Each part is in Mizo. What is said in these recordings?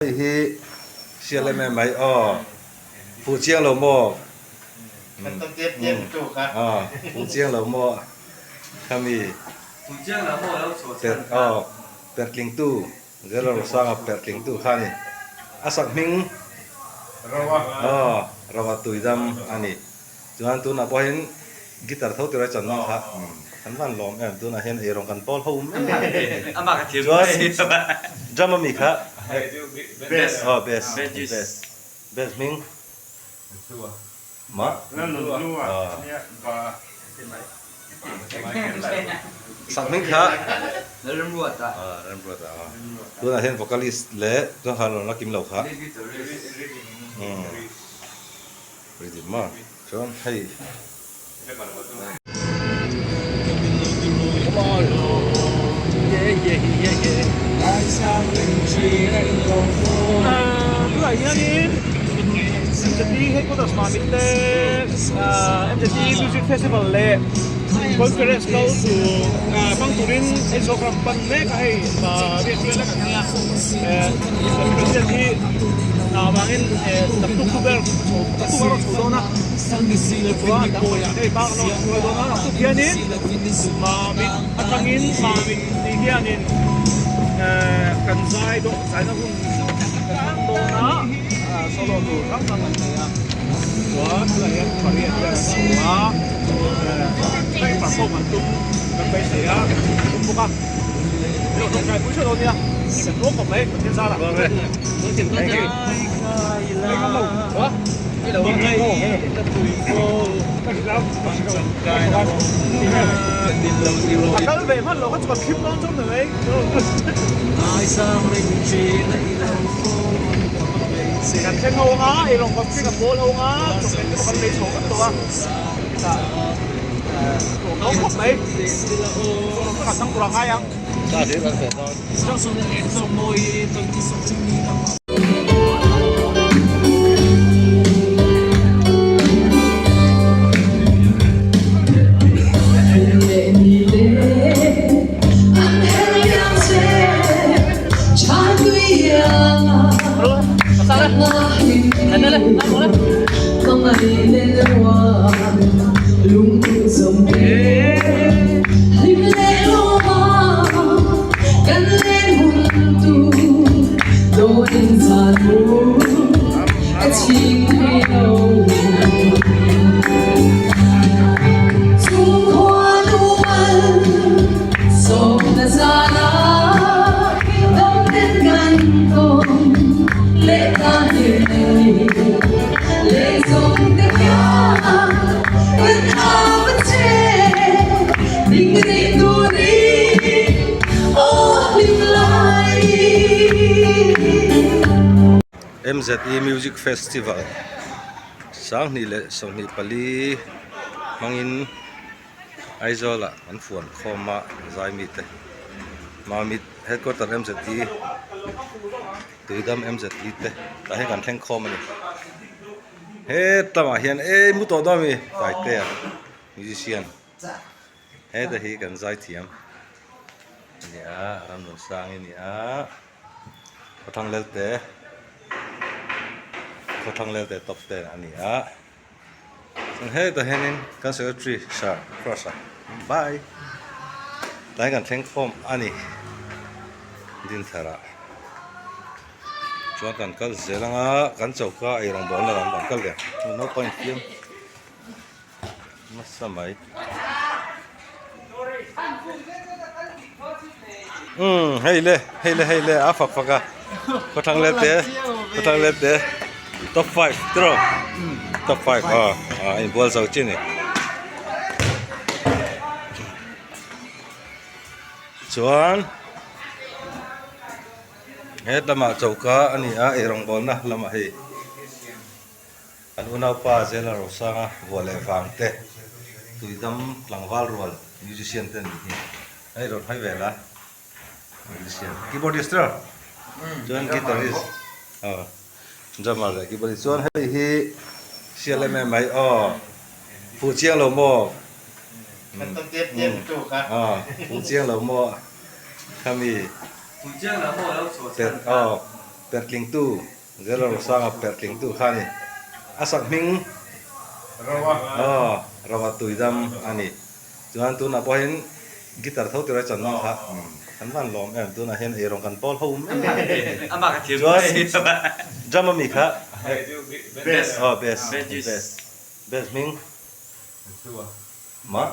Hei hi sial em em mai aw. Fuh chiang lo maw? Aw, fuh chiang lo maw? Khami per aw pertlingtu Zela Rosanga pertlingtu kha a ni. A sak hming aw Rawa Tuidam a ni. Chuan tunah pawh hian guitar tho tura chan dawn kha kan van lawm em tunah hian eirawng kan bawl ho mek chuan drum ami kha aw bass bass bass hming ma sak hming kha Remruata aw tunah hian vocalist leh chuan kha rawn la kim lo kha. Rhythm a chuan hei. Tunah hianin MZT headquarters Mamit te MZT Music Festival leh Conference kal tur hmang turin Aizawl ram pan mek a hei riak riak lek an nia President hi hna vangin naktuk chu ber naktuk a rawn chho dawn a chuan hei bak a rawn hruai dawn a naktuk hianin Mamit atangin Mamit tih hianin kan zai dawh zaina hun kan hmang dawn a solo tur hrang hrang an nei a chuan tunah hian pariat vel an chho a hei perform an tum kan beisei a tum bawk a. MZE Music Festival sanghnih leh 24 hmangin Aizawl ah an fuan khawm a zai mite Mamit Headquarter MZE Tuidam MZE te tah hian kan thleng khawm a ni hetlangah hian ei mu tawh dawn a mi Taitea musician heta hi kan zai thiam a ni a Ramnunsangi a ni a Khawthlang Lelte Khawthlang Lelte top ten a ni a. Chuan hetah hianin kan secretary sir cross a bye tlai kan thleng khawm a ni Dintharah chuan kan kal zel ang a kan choka ei rawng bawlna lam kan kal leh ang naupang infiam nasa mai umm hei le hei le hei le a fak fak a khawthlang let te khawthlang let te top 5 tiraw top 5 aw a inbual zo chi ni chuan he lamah choka a ni a eirawngbawlna lamah hei. An unaupa Zela Rosanga vuah leh vang te, Tuidam tlangval rual musician te nih hi. Hei rawn hawi vel a, musician, keyboardist ro chuan guitarist aw drummer leh keyboardist chuan hei hi sial em em mai aw fuh chiang lo maw aw fuh chiang lo maw khami per aw. Pertlingtu Zela Rosanga pertlingtu kha a ni. A sak hming Rawa. Aw Rawa Tuidam a ni. Chuan tunah pawhin guitar tho tura chan dawn kha kan van lawm em tunah hian eirawng kan pawl ho mek chuan drum ami kha Bass. Aw bass bass bass hming Ma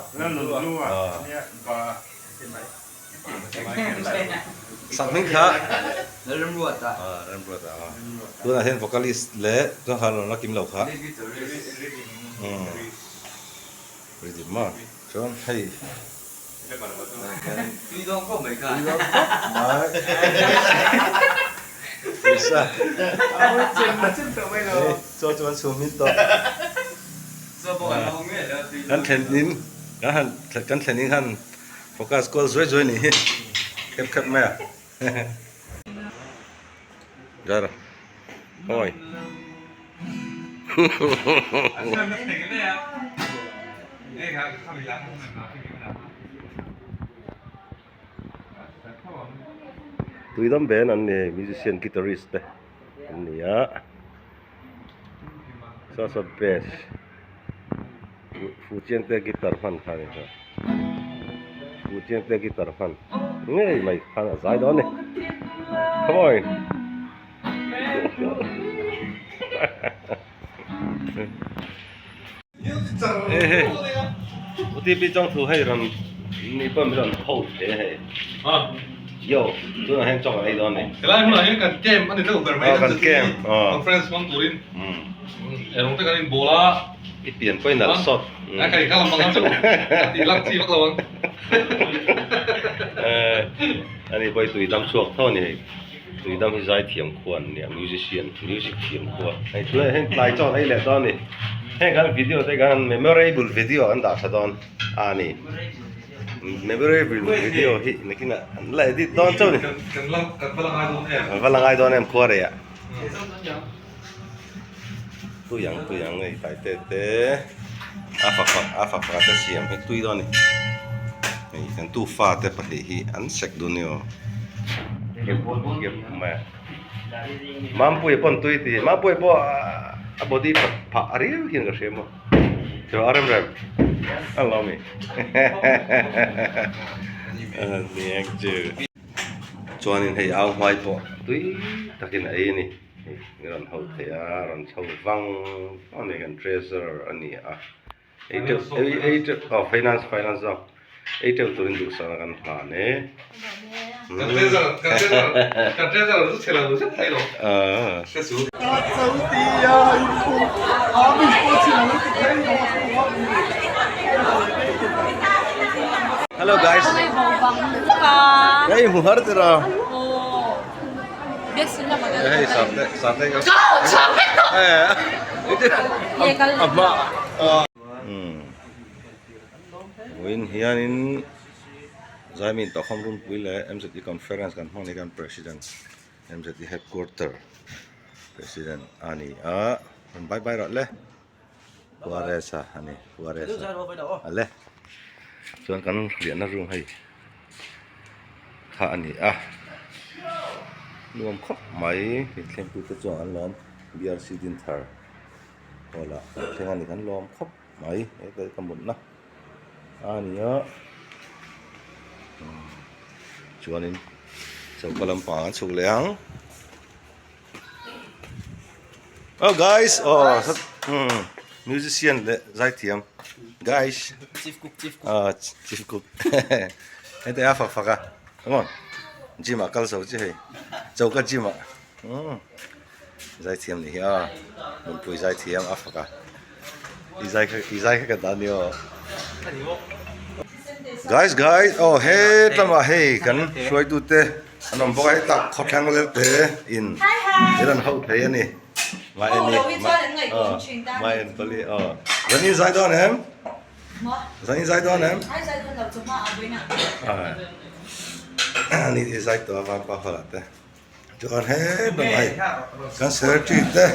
Sak hming kha Remruata. Remruata a. Tunah hian vocalist leh chuan kha rawn la kim lo kha. Rhythm a. Chuan hei Tui dawng khawp mai kha. Tui dawng khawp mai. Pawisa. Hei chaw chu an chhum hmin tawh. Kan thlen in kan han kan thlen in khan focus kual zuai zuai nih hi khep khep mai a Zara hawi Tuidam band an ni hei musician guitarist te an ni a. Saw saw bass fuhchiang te guitar hman kha a ni kha fuhchiang te guitar hman ngei mai khan a zai dawn a ni come on hei hei OTP chang thu hei rawn ni pawh min rawn ho hle hei yo tunah hian chaw kan ei dawn a ni Helai hmunah hian kan camp a ni deuh ber mai kan camp conference hmang turin erawng te kan inbawl a i pian pawhin nalh sawt a kai kha lam ang chu tih lak chi vak lo ang ani pawh hi tui dam chhuak tho a ni hei. Tuidam hi zai thiam khua an nia musician music thiam khua hei tunah hian tlai chaw an ei leh dawn a ni heng kan video te khan memorable video an dah tha dawn a ni memorable video hi nakinah an la edit dawn chauh a ni kan va la ngai dawn em khua rei ah tui ang tui ang hei tai te te a fak fak a fak fak a te siam hi tui dawn a ni hei kan tufa te pahnih hi an sek dun a ni aw Mampuia pawh an tui tih Mampuia pawh a body phat phah a riau hian ka hria maw chu a rem rem a lo mi aniang chu chuanin hei au hmai pawh tui takin a ei a ni. Hei rawn ho thei a rawn chho vang vang a ni kan treasurer a ni a ei teuh ei ei teuh aw finance finance zawk ei teuh turin duhsakna kan hlan e Kan treasurer kan treasurer kan treasurer chu chhe lo zet thei lo hre chu. Hello guys. Hei hmu har tira. Hei sarte sarte ka a hma vawiin hianin Zaimin Tawkham Runpui leh MZE Conference kan hmang ni kan President MZE Headquarter President a ni a rawn bye bye rawh le Juarez-a a ni Juarez-a a le chuan kan riahna room hei kha a ni a nuam khawp mai inthlengtu te chuan an lawm BRC Dinthar hall ah kan thleng a ni kan lawm khawp mai hetlai ka mutna a ni a chuanin choka lampang an chhuk leh ang. Oh guys, oh hmm musician leh zaithiam guys. Chief cook, chief cook. Ah, chief cook. Hei a fak fak a. Come on. Gym ah kal zo chi hei. Choka gym ah. Hmm. Zaithiam ni hi a. Nunpui zaithiam a fak a. I zai kha i zai kha ka dan ni aw. Guys guys, oh he tlama hei kan hruaitu te an awm bawk a hetah khawthleng lel te in thil an hauh thei a ni. Mai en ni mai en pali aw. Zan in zai dawn em? Zan in zai dawn em? Ni i zai tawh a vanpa hawla te. Chuan he ber mai kan secretary te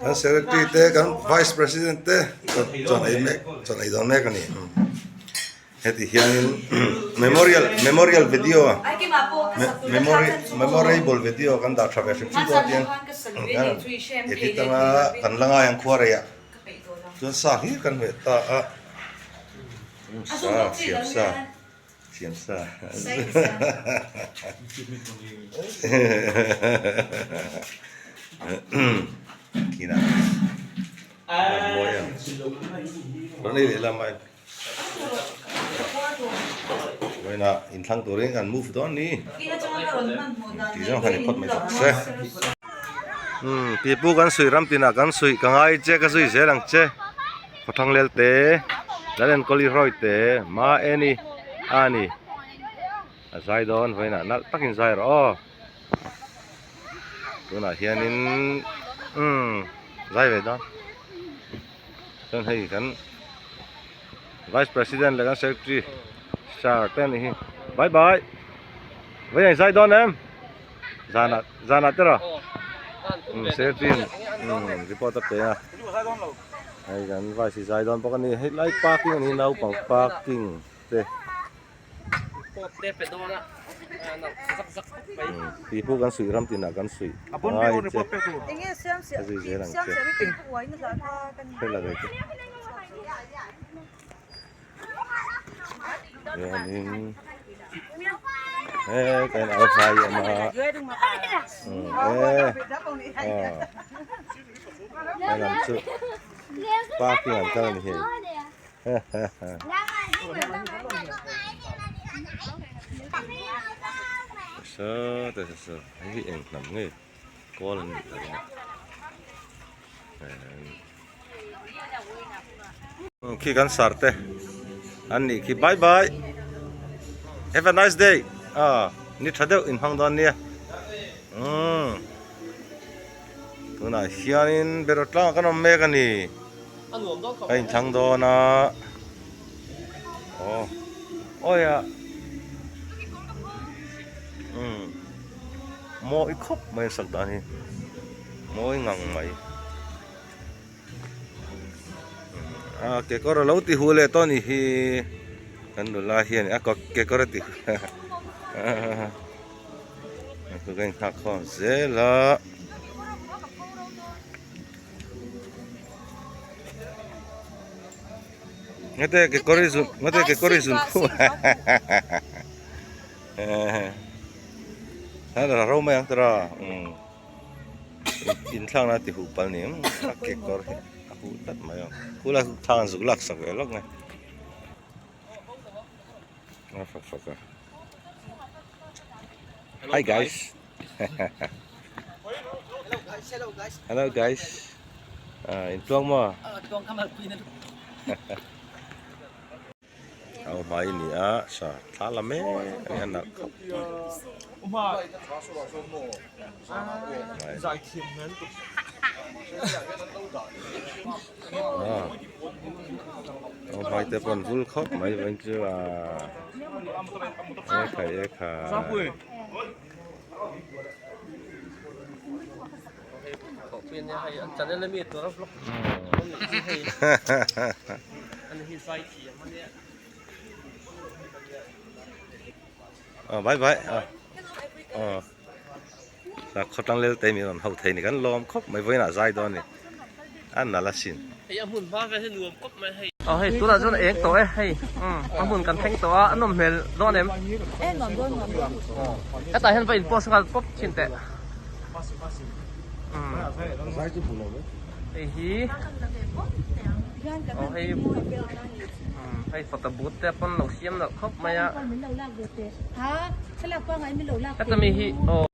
kan secretary te kan vice president te chuan ei mek chuan ei dawn mek a ni heti hianin memorial memorial video. Memory memorable video kan dah tha ve hrim hrim dawn tiang edit anga kan la ngai ang khua reiah chuan sa hlir kan hmeh ta a sa thiam sa thiam sa kina mawi ang rawn ei leh lam a. Vawiinah inthlang turin kan move dawn ni. Tih zawng kha ni phawt mai tawh se. Umm pipu kan suih ram tinah kan suih ka ngai che ka zui zel ang che. Khawthlang lel te Lalenkawli Roy te Ma Eni Ani a zai dawn vawiinah nalh takin zai rawh aw. Tunah hianin umm zai ve dawn. Chuan hei kan vice president leh kan secretary sir te anih hi bye bye vawiin an zai dawn em zanah zanah te rawh umm secretary in report a pe a hei kan vice hi zai dawn bawk a ni helai parking a ni hi naupang parking te. Tih pawh kan suih ram tinah kan suih ngai che a zui zel ang che hre la ve che chuanin he ka en au hlai a awm a e aw helam chu parking an kal a ni hei. Saw te saw hei hi eng hnam nge kawl an nih ka ring a khi kan sar te an nih khi bye bye have a nice day ah ni tha deuh in hmang dawn nia umm tunah hianin beraw tlang ah kan awm mek a ni. A inthlang dawn a aw awi a umm mawi khawp mai a sak dan hi mawi ngang mai a kekawr alo ti huh leh tawh a nih hi kan nula hian a kekawr a ti huh ka inghak khawm zel a. Ngate ke kori zun ngate ke kori zun khu ha la ro mai ang tara um in thlang na ti hu pal ni a ke kor hi a hu tlat mai ang khu la thang zuk lak sak ve lawk nge a fak fak a hi guys Hello guys. Ah, in tuang maw? Au hmai ni a sa thla la mek a ni a nalh khawp mai. Ah. Au hmai te pawh an vul khawp mai vawiin chu a ekhai ekhai. Aw bye bye aw aw khawtlang lel te mi rawn ho thei ni kan lawm khawp mai vawiinah zai dawn a ni a nalh asin. Aw hei tunah chuan eng tawh e hei umm a hmun kan thleng tawh a a nawm hmel dawn em hetah hian va in post nghal pawp thin teh umm hei hi aw hei umm hei photo booth te pawn lo siam nalh khawp mai a heta mi hi aw.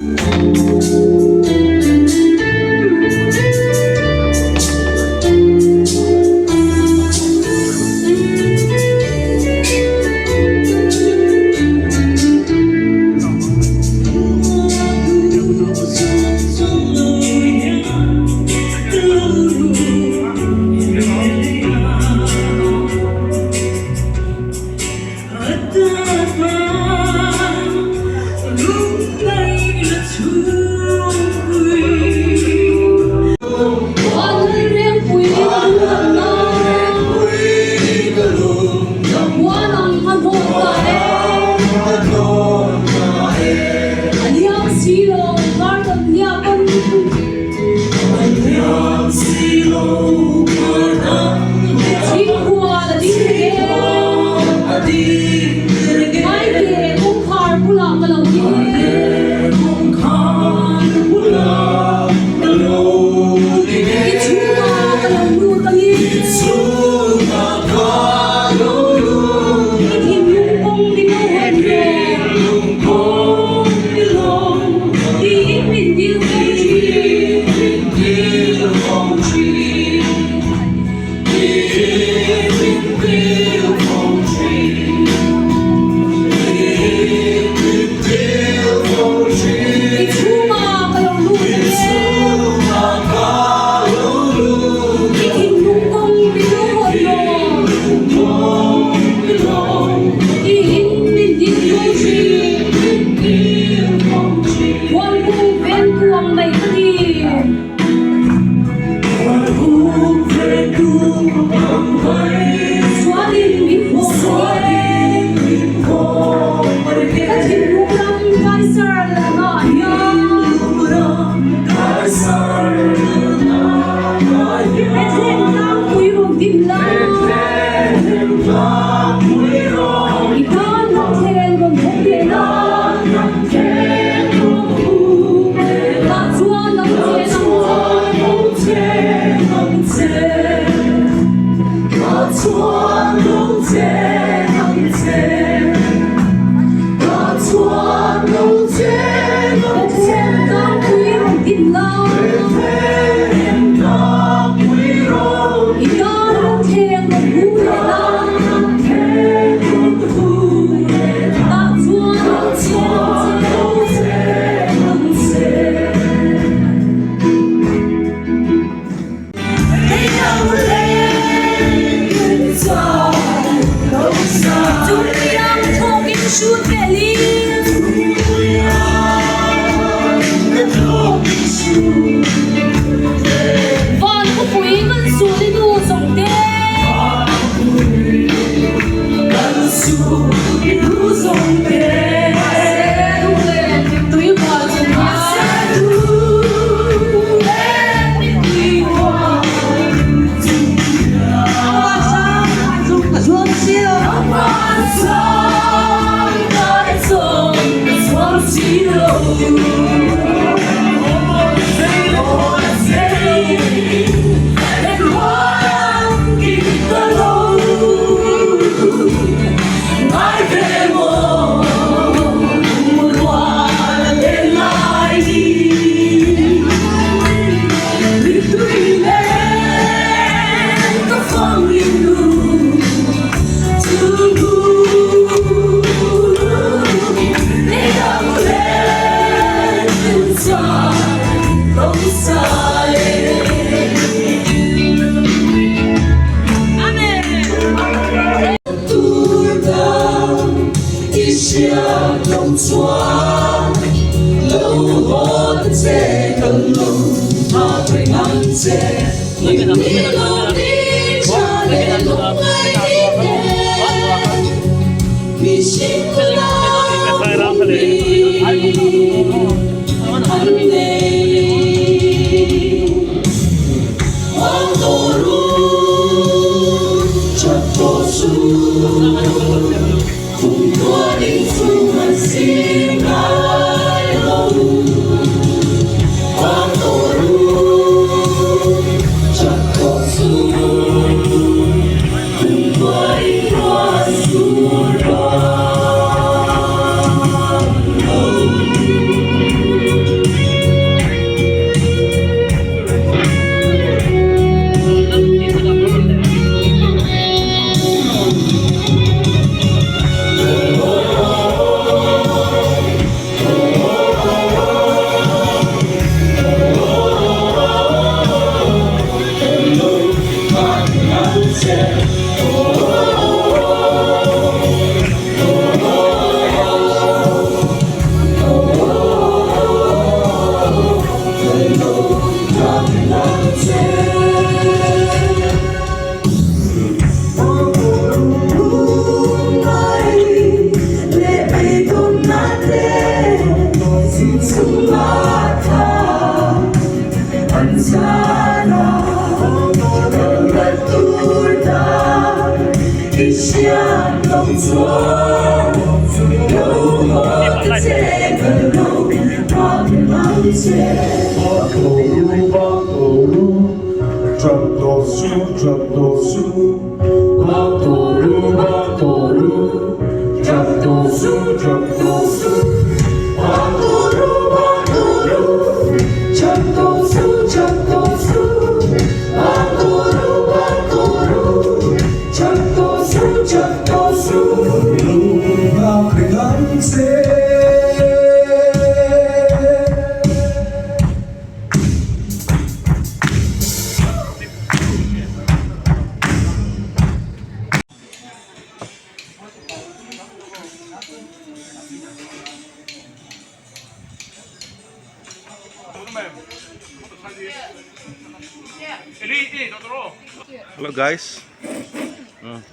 Hello guys.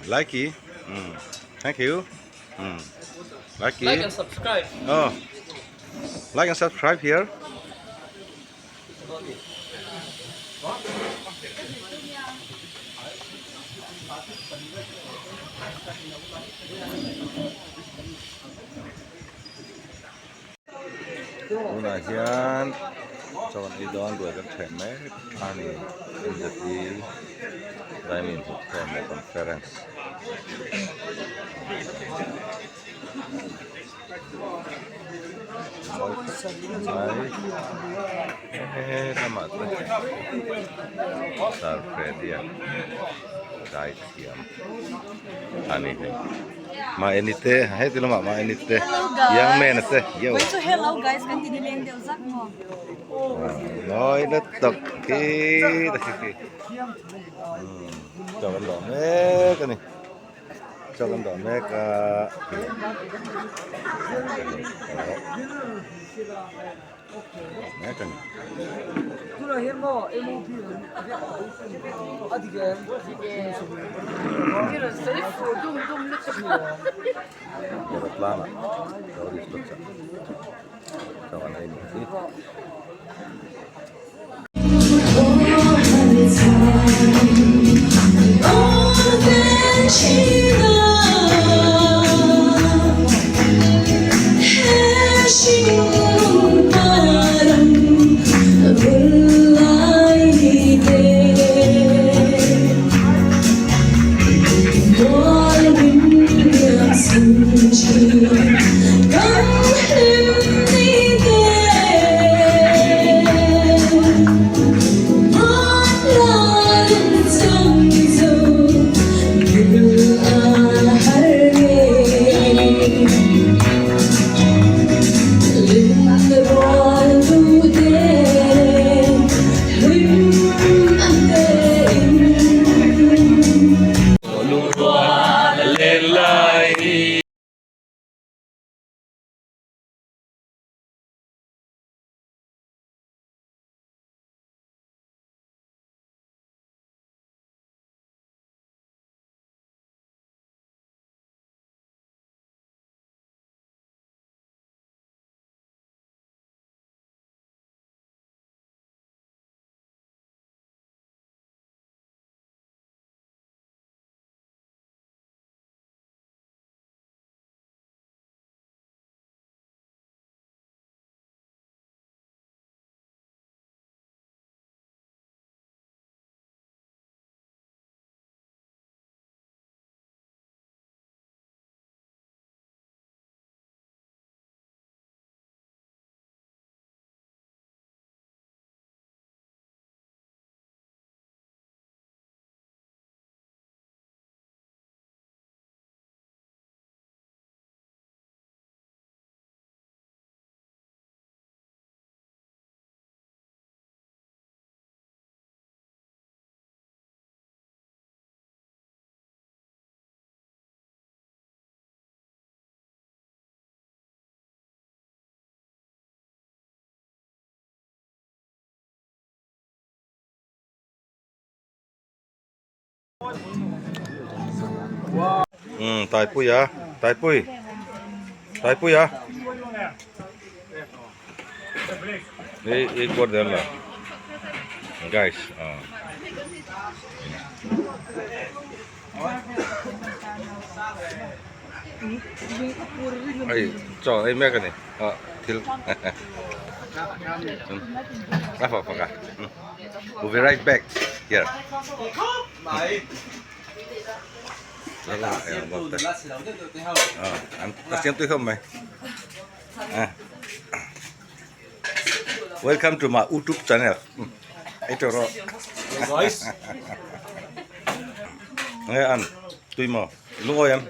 Like it. Thank you. Like it. Like and subscribe. Oh. Like and subscribe here. Tunah hian chaw an ei dawn ruai kan ṭheh mek a ni MZP Daimi Inhmuhkhawm leh Conference. He lamah te Sir Freddy-a zai thiam a ni hei. Maeni te heti lamah Maeni te young man te yo. Hello guys kan ti nileng deuh zak maw. Ngawi na tak khi khi chaw kan dawh mek a ni chaw kan dawh mek a mek a ni. Aeroplane ah tourist te chaw an ei ni hi. Umm Taipuia Taipui Taipuia i i kuar der la guys ah hei chaw an ei mek a ni ah thil a fak fak a we'll be right back here a siam tui khawp mai welcome to my youtube channel ei tawh rawh nge an tui maw lungawi em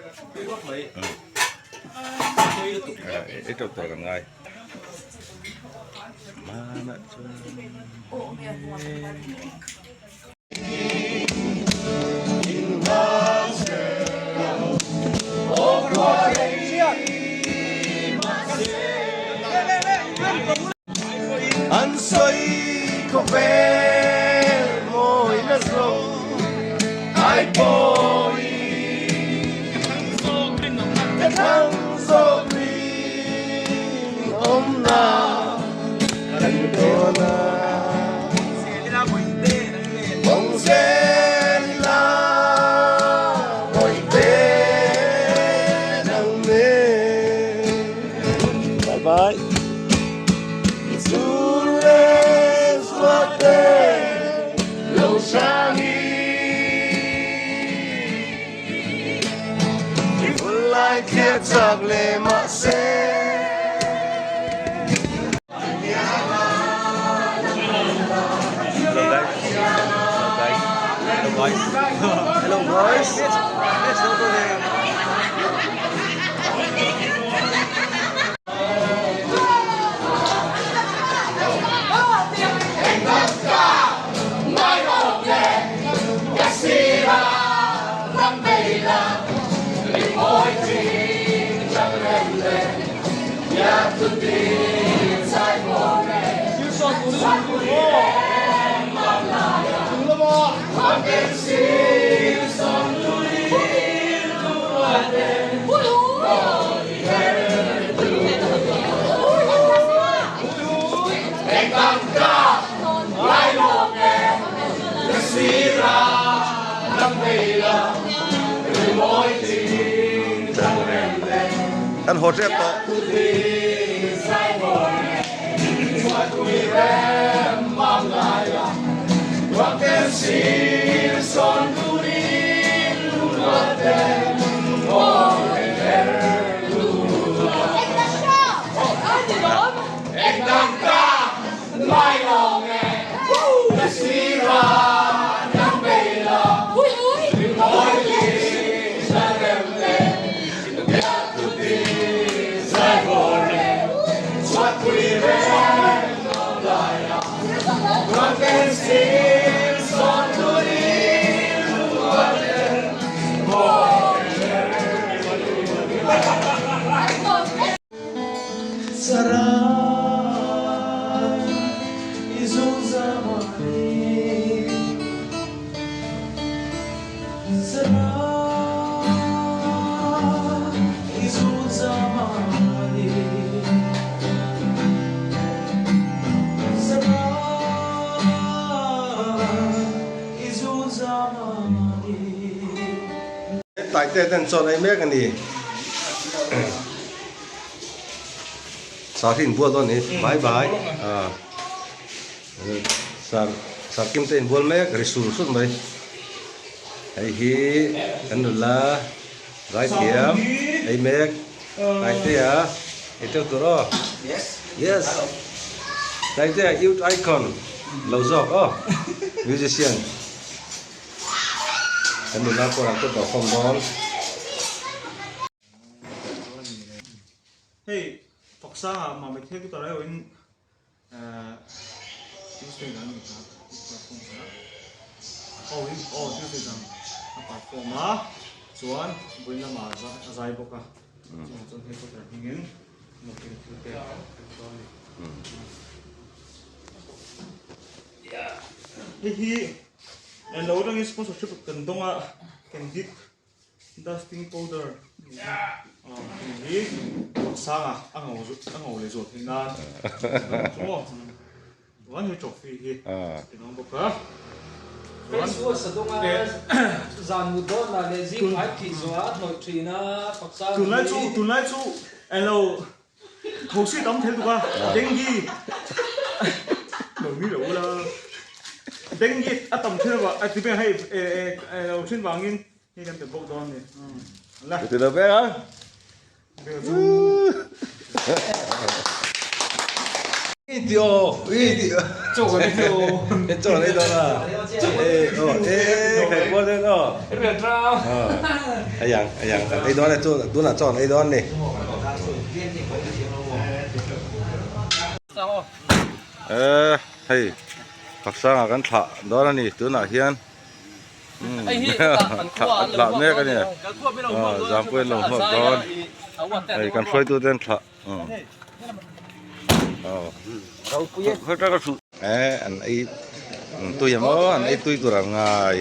ei tawh tawh kan ngai mana chuan An sawi khawvel mawi la zo ai pawhin ka thlang zawk ring awmna kan tawn a. Bawng zel ila bawihte nang nen. Bye bye. I chhung leh suate lo hrang hi. I hun lai thliah chak leh mahse. Hello guys. Hello guys. Hello guys. Hello guys. Let's go to the Kan haw tep tawh. Taite ten chawn ei mek a ni. Sar hi inbual dawn a ni bai bai sar sar kim te inbual mek ri sur sur mai hei hi kan nula zaithiam ei mek Taitea ei teuh tur aw yes Taitea youth icon lo zawk aw musician kan nula pawh an te perform dawn. Hei Foksanga Mamit headquarter ai awhin Tuesday dan ni kha perform kha oh in oh Tuesday dan a perform a chuan vawiin lamah a zai bawk a chungah chuan headquarter hmingin lawkin thil pek a tum dawn a ni. Hei hi. Eng lo atangin sponsorship kan dawng a candid dusting powder hi sanga a ngo a ngo leh zual theih nan chu maw chuan he trophy hi a dawng bawk a. Face wash a dawng a zan mut dawn ah leh zing hmai phih zawh ah a hnawih thin a Paksanga hi. Tunlai chu tunlai chu englo Thosi tam thei tuk a dengue lo ni lo ula dengue a tam thil vang a ti ber hei lo thin vangin hei kan pe bawk dawn a ni la ti lo ber a ti aw i ti chaw kan ei dawn chaw kan ei dawn a e khai puar den aw a yang a yang kan ei dawn e chu tunah chaw an ei dawn a ni. E hei Paksanga kan thlah dawn a ni tunah hian thlah an thlah mek a ni Zampui an lo hmuak dawn hei kan hruaitu te an thlah e an ei tui emaw an ei tui tur an ngai.